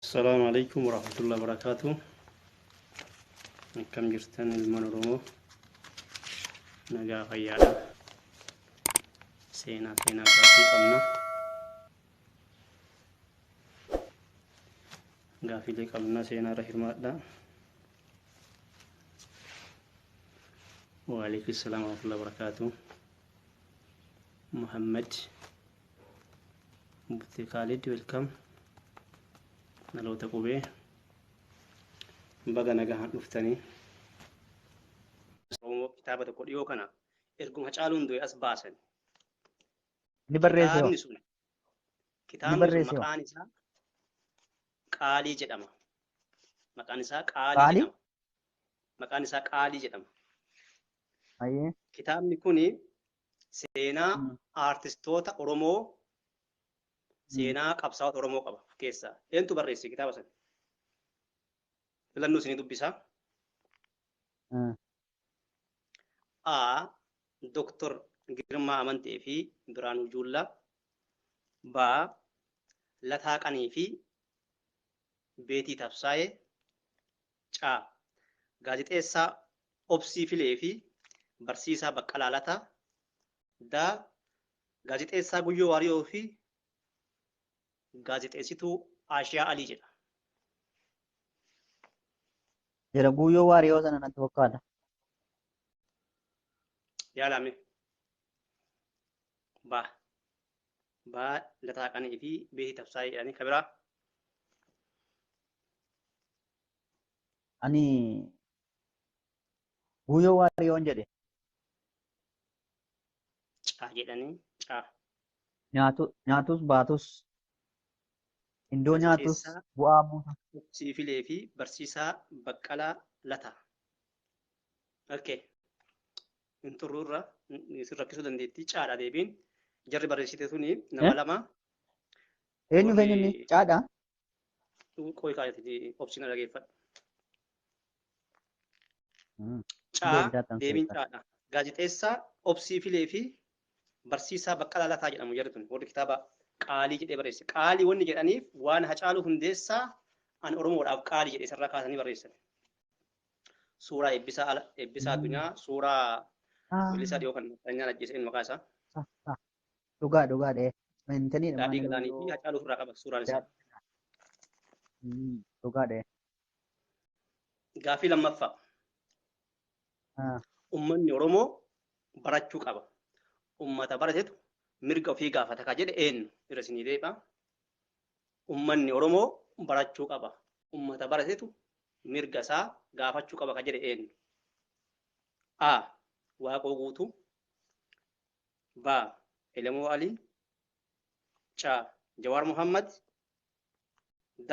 Assalaamu alaikum warahmatullahi wabarakatuh. Akkam jirtan ilmaan Oromoo? Nagaa fayyaadha. Seenaa seenaa gaaffii qabna. Gaaffiilee qabna seenaa irra hirmaadha. Waalaikum salaam warahmatullahi wabarakatuh. Muhammad Mufti Khalid welcome. Dhaloota qubee baga nagahaan dhuftanii. Oromoo kitaaba tokko dhiyoo kana erguma Hacaaluun du'e as baasan. Inni barreesse hoo? Kitaabni sun Inni kitaabni sun barreesse hoo? maqaan isaa Qaalii jedhama. Maqaan isaa Qaalii Qaalii? jedhama. Maqaan isaa Qaalii jedhama. Ayyee. Kitaabni kun seenaa aartistoota Oromoo seenaa qabsaa'ota Oromoo qaba of keessaa. Eentu barreesse kitaaba sana? Filannoo isinii dubbisaa. A. Dr. Girmaa Amantee fi Biraanuu Juullaa. B. Lataa Qanii fi Beetii Tabsaayee. C. Gaazexeessaa Obsii Filee fi Barsiisaa Baqqalaa Lataa. D. Gaazexeessaa Guyyoo Waariyoo fi Gaazexeessituu Aashiyaa Alii jedha. Jira Guyyoo Waariyoo sana natti fakkaata. Yaalame. Ba. Ba Lataa Qanii fi Beetii Tabsaayee jedhanii ka biraa. Ani Guyyoo Waariyoon jedhe. Caa jedhanii caa. Nyaatu, nyaatus baatus indoo nyaatus Gaazexeessaa bu'aa buusa. Obsii Filee fi Barsiisaa Baqqalaa Lataa. Okay. Hin turru irra isin rakkisuu dandeettii caadha deebiin. Jarri barreessite tuni nama Eh? lama. Eenyu Warri eenyu inni? Caadha? Qoy kaayatiti obsina dhageeffadhu. Caa Caa deebiin caadha. Gaazexeessaa Obsii Filee fi Barsiisaa Baqqalaa Lataa jedhamu jarri tun warri kitaaba Qaalii jedhee barreesse. Qaalii wanni jedhaniif waan Hacaaluu Hundeessaa an Oromoodhaaf qaalii jedhe isarraa kaasanii barreessan. Suuraa Eebbisaa Ala Eebbisaa Addunyaa suuraa weellisaa dhiyoo kan nafxanyaan ajjeese eenyu maqaa isaa? Dhugaa dhugaa dhee. Intaniidha Daadhii maal Galaanii fi Hacaaluu ofirraa qaba suuraan isaa. Dhugaa dhee. Gaaffii lammaffaa. Ummanni Oromoo barachuu qaba. Ummata baratetu mirga ofii gaafata ka jedhe eenyu? Irra isinii deebi'a. Ummanni Oromoo barachuu qaba. Ummata baratetu mirga isaa gaafachuu qaba ka jedhe eenyu? A. Waaqoo Guutuu. B. Elemoo Alii. C. Jawaar Muhammad. D.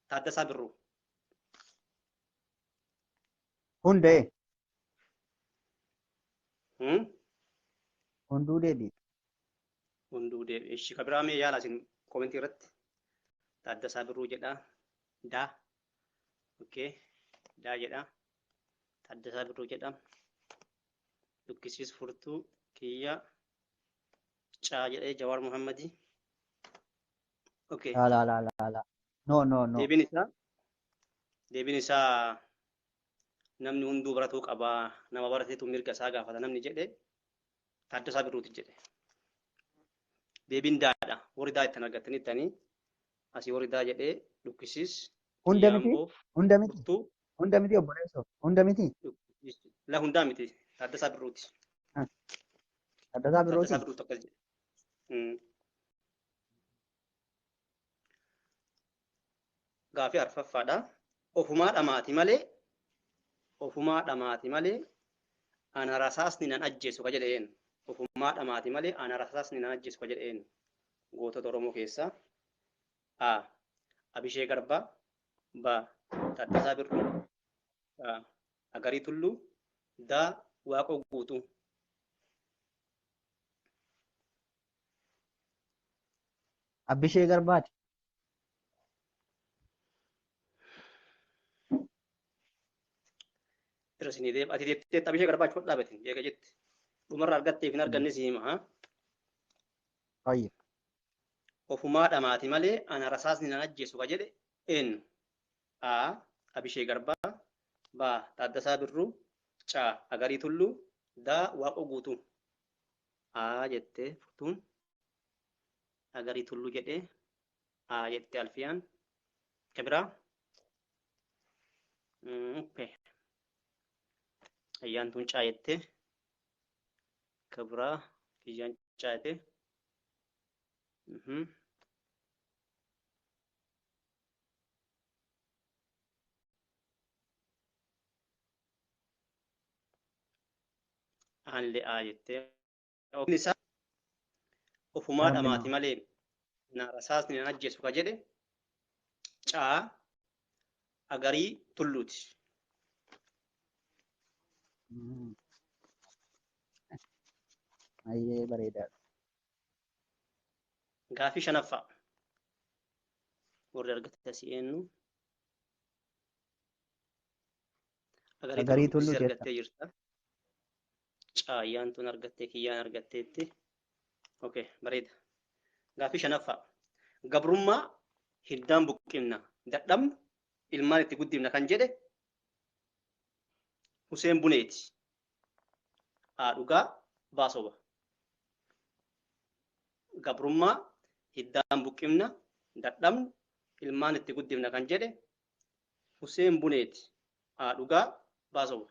Taaddasaa Birruu. Hundee. Hmm? Hunduu deebi. Hunduu deebi. Ishi ka biraa mee yaala isin komentii irratti. Taaddasaa Birruu jedha. Da. Okay. Da jedha. Taaddasaa Birruu jedha. Dukkisiis furtuu kiyya. Caa jedhee Jawaar Muhammadii. Okay. La la la la la. No no no. Deebiin isaa namni hunduu baratuu qaba. Nama barateetu mirga isaa gaafata namni jedhe Taaddasaa Birruuti jedhe. Deebiin daadha. Warri daa ittiin argattanii ittanii asii warri daa jedhee dhukkisiis Hunda miti. kiyyaamboo Hunda miti. furtuu Hunda miti obboleessoo. Hunda miti. dhukkisiis. La hundaa miti. Taaddasaa Birruuti. Taaddasaa Birruuti. Taaddasaa Birruuti akkas jedhe. Gaafii arfaffaadha. Ofumaa dhamaati malee ofumaa dhamaati malee ana rasaasni nan ajjeesu ka jedhe eenyu? Ofumaa dhamaati malee ana rasaasni nan ajjeesu ka jedhe eenyu? Gootota Oromoo keessaa A. Abishee Garbaa B. Taaddasaa Birruu C. Agarii Tulluu D. Waaqoo Guutuu. Abbishee Garbaati. Irra isinii deema. Ati deebitee Abishee Garbaa achuma dhaabate eega jette. Dhumarra argatteef hin arganne si hima. haa? Ayyo. Ofumaa dhamaati malee ana rasaasni nan ajjeesu ka jedhe eenyu? A. Abishee Garbaa, B. Taaddasaa Birruu, C. Agarii Tulluu, D. Waaqoo Guutuu. A jettee furtuun Agarii Tulluu jedhee A jette Alfiyaan. Ka biraa? Okay. Ayyaantuun C jettee. Ka biraa kiyyaan C jettee. Aanlee A jettee. Inni isaa ofumaa dhamaati malee na rasaasni nan ajjeesu ka jedhe caa Agarii Tulluuti. Baay'ee bareedaadha. Gaafii shanaffaa. Warri argate asii eenyu? Agarii Agarii Tulluu Tulluu jetta. argattee jirta. Caayyaan tun argattee kiyyaan argatteetti. Okay, bareeda. Gaafii shanaffaa. Gabrummaa hiddaan buqqifna, dadhabnu ilmaan itti guddifna kan jedhe Huseen Buneeti. A dhugaa, B soba. Gabrummaa hiddaan buqqifna, dadhabnu ilmaan itti guddifna kan jedhe Huseen Buneeti. A dhugaa, B soba.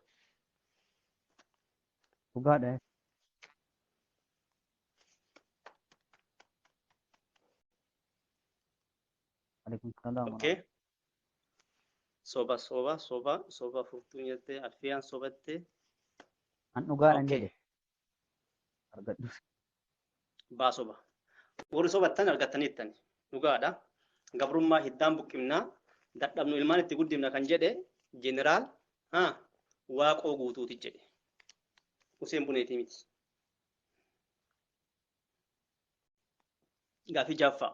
Dhugaadha. Alaikum salaam. Okay. Soba soba soba soba furtuun jettee Alfiyaan sobatte. An dhugaadhaan Okay. jedhe. Argadhu. Baa soba. Warri sobattan argattaniittan dhugaadha. Gabrummaa hiddaan buqqifnaa, dadhabnu ilmaan itti guddifna kan jedhe jeneraal Waaqoo Guutuuti jedhe. Huseen Buneetii miti. Gaafii jaaffaa.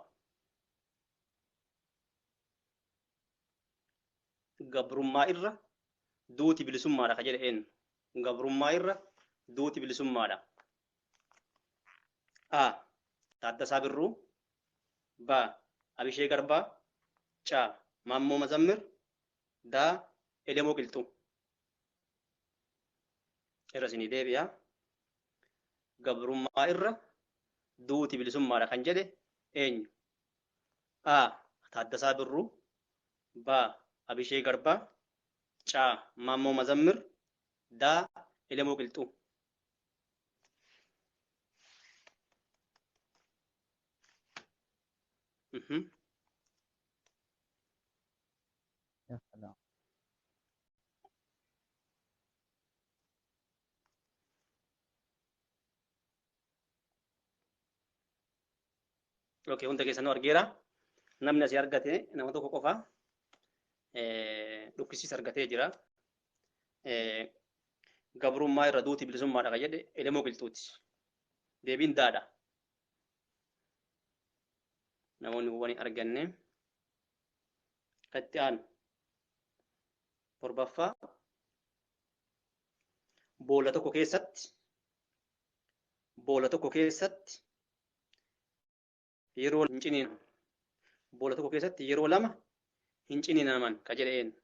Gabrummaa irra duuti bilisummaadha ka jedhe eenyu? Gabrummaa irra duuti bilisummaadha. A. Taaddasaa Birruu, B. Abishee Garbaa, C. Maammoo Mazammir, D. Elemoo Qilxuu. Irra isinii deebi'a. Gabrummaa irra duuti bilisummaadha kan jedhe eenyu? A. Taaddasaa Birruu, B. Abishee Garbaa, C. Maammoo Mazammir, D. Elemoo Qilxuu. Ya salaam. Okay, hunda keessanuu argeera. Namni asii argate nama tokko qofa. Dhukkisiis argatee jira. Gabrummaa irra duuti bilisummaadha kan jedhe Elemoo Qilxuuti. Deebiin daadha. Namoonni waan hin arganne. Itti aanu. Torbaffaa. Boolla tokko keessatti boolla tokko keessatti yeroo hin ciniinan. Boolla tokko keessatti yeroo lama hin ciniinaman ka jedhe eenyu?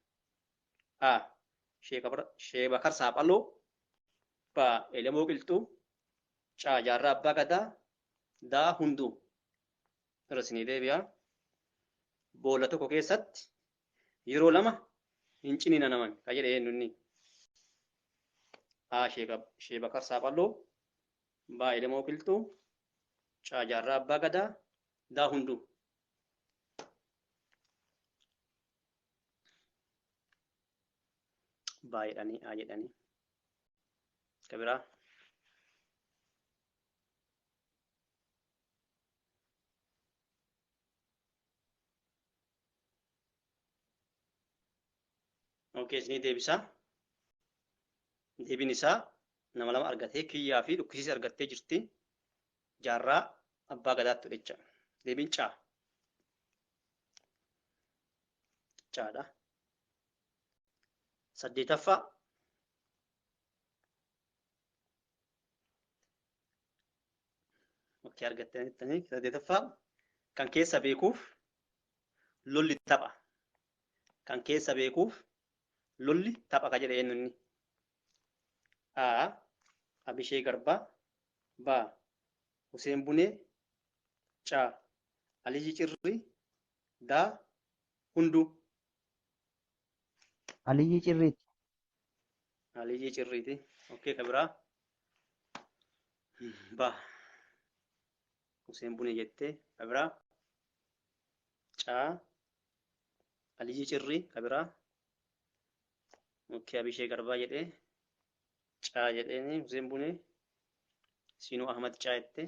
A. Sheebakar Saaphaloo, B. Elemoo Qilxuu, C. Jaarraa Abbaa Gadaa, D. Hunduu. Irra isinii deebi'a. Boolla tokko keessatti yeroo lama hin ciniinaman ka jedhe eenyu inni? A. Sheebakar Saaphaloo, B. Elemoo Qilxuu, C. Jaarraa Abbaa Gadaa, D. Hunduu. B jedhanii A jedhanii. Ka biraa. Okay, isinii deebisaa. Deebiin isaa nama lama argatee kiyyaa fi dhukkisiis argattee jirti. Jaarraa Abbaa Gadaatti jecha. Deebiin caa. Caadha. Saddeetaffaa. Okay, argattanii saddeetaffaa kan keessa beekuuf lolli tapha. Kan keessa beekuuf lolli tapha ka jedhe eenyu inni? A. Abishee Garbaa. B. Huseen Bunee. C. Aliyyi Cirrii. D. Hunduu. Aliyyii Cirriiti. Aliyyii Cirriiti. Okay, ka biraa. B. Huseen Bunee jettee, ka biraa. C. Aliyyii Cirrii, ka biraa. Okay, Abishee Garbaa jedhee. C jedheeni Huseen Bunee. Siinuu Ahmad C jette.